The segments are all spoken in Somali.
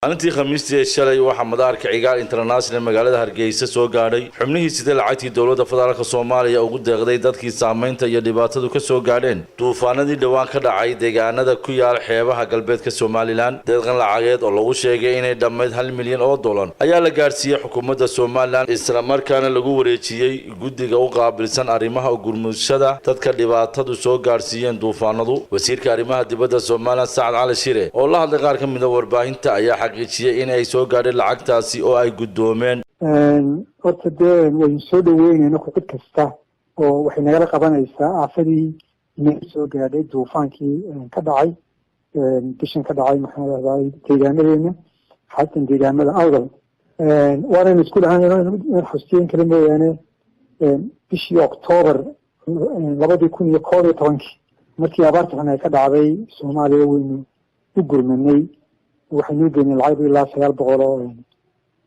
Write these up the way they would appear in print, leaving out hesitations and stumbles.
Maalintii Khamiistii ee shalay waxaa madaarka Cigaal International magaalada Hargeysa soo gaadhay xubnihii sidee lacagtii dowladda federaalka Soomaaliya ugu deeqday dadkii saameynta iyo dhibaatadu ka soo gaadheen duufaanadii dhowaan ka dhacay deegaanada ku yaal xeebaha galbeedka Somaliland. Deeqan lacageed oo lagu sheegay inay dhammayd $1 milyan ayaa la gaadhsiiyey xukuumadda Somaliland, islamarkaana lagu wareejiyey guddiga u qaabilsan arrimaha gurmudshada dadka dhibaatadu soo gaadhsiiyeen duufaanadu. Wasiirka arrimaha dibadda Somaliland, Sacad Cali Shire, oo la hadlay qaar ka mid a warbaahinta, ayaa xaqiijiyey in ay soo gaadhay lacagtaasi oo ay guddoomeen. Horta dee waynu soo dhaweynayna ku cid kasta oo waxay nagala qabanaysaa aafadii inaga soo gaadhay duufaankii ka dhacay bishan, ka dhacay, maxaa lahdaa, deegaanadeena, xasan deegaamada Awdal. Waanaynu isku lahaan xustiyen kale mooyaane, bishii Octoobar 2011-kii, markii abaarta xun ay ka dhacday Soomaaliya, waynu u gurmanay. Waxaynu geynay lacag ilaa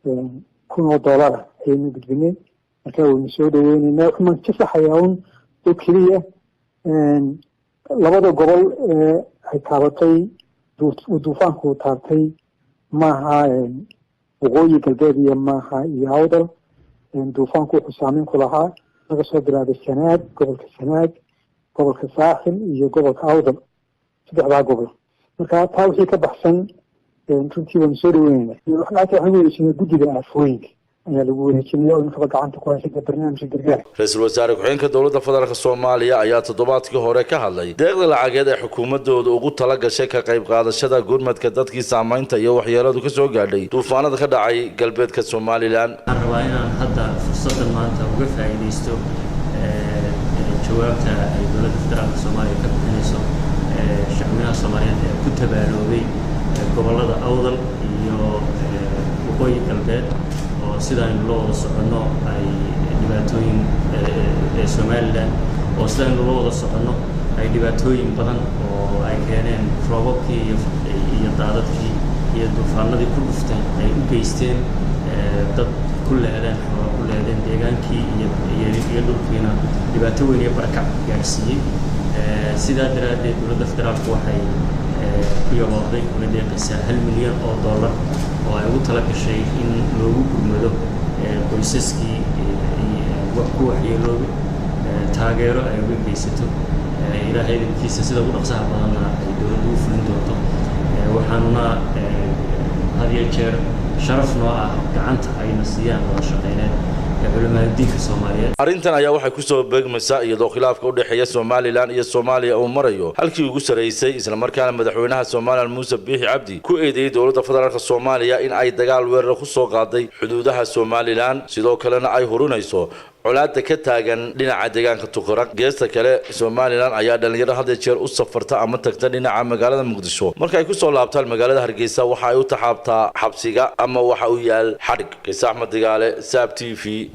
$900,000 ayaynu gudbinay. Marka waynu soo dhaweyneynaa. Waxaan ka saxayaa un oo keliya, labada gobol ee ay taabatay duufaanku taabtay maaha Waqooyi Galbeed iyo maaha iyo Awdal. Duufaanku wuxuu saameyn ku lahaa laga soo bilaabay Sanaag, gobolka Sanaag, gobolka Saaxil iyo gobolka Awdal, saddexdaa gobol. Marka taa wixii ka baxsan runtii waynu soo dhaweynayna. Lacagta waxaan wareejinay guddiga aafooyinka ayaa lagu wareejinaya oo inkaba gacanta ku haysa barnaamijka gargaarka. Ra-iisul wasaare ku-xigeenka dowladda federaalka Soomaaliya ayaa toddobaadkii hore ka hadlay deeqda lacageed ee xukuumadooda ugu tala gashay ka qayb qaadashada gurmadka dadkii saameynta iyo waxyeeladu ka soo gaadhay duufaanada ka dhacay galbeedka Somaliland. Waxaan rabaa inaan hadda fursaddan maanta uga faa'iidaysto jawaabta ay dowladda federaalka Soomaaliya ka bixinayso shacweynaha Soomaaliyeed ee ku tabaaloobay gobollada Awdal iyo Waqooyi Galbeed, oo sida aynu la wada soconno ay dhibaatooyin ee Somaliland, oo sida aynu la wada soconno ay dhibaatooyin badan oo ay keeneen roobabkii iyo daadadkii iyo duufaanadii ku dhuftay ay u geysteen, dad ku leedeen, xoolo ku leedeen, deegaankii iyo dhulkiina dhibaato weyn iyo barakac gaadhsiiyey. Sidaa daraaddeed dowladda federaalku waxay ku yaboohday kuna deeqaysaa $1 milyan oo ay ugu tala gashay in loogu gurmado qoysaskii ku waxyeeloobay, taageero ay uga geysato. Ilaahay idinkiisa, sida ugu dhaqsaha badanna ay dowladdu u fulin doonto. Waxaanuna had iyo jeer sharaf noo ah gacanta ayna siiyaan wada shaqeyneed culimaadiinka Soomaaliyeed. Arrintan ayaa waxay kusoo beegmaysaa iyadoo khilaafka u dhexeeya Somaliland iyo Soomaaliya uu marayo halkii ugu sarraysay, islamarkaana madaxweynaha Somaliland, Muuse Biixi Cabdi, ku eedeeyey dowladda federaalka Soomaaliya in ay dagaal weerar ku soo qaaday xuduudaha Somaliland, sidoo kalena ay hurinayso colaada ka taagan dhinaca deegaanka Tuqara. Geesta kale, Somaliland ayaa dhalinyaro had jeer u safarta ama tagta dhinaca magaalada Muqdisho, marka ay kusoo laabtaan magaalada Hargeysa waxa ay u taxaabtaa xabsiga ama waxa u yaal xadhig. Kiise Axmed Digaale, Saab TV.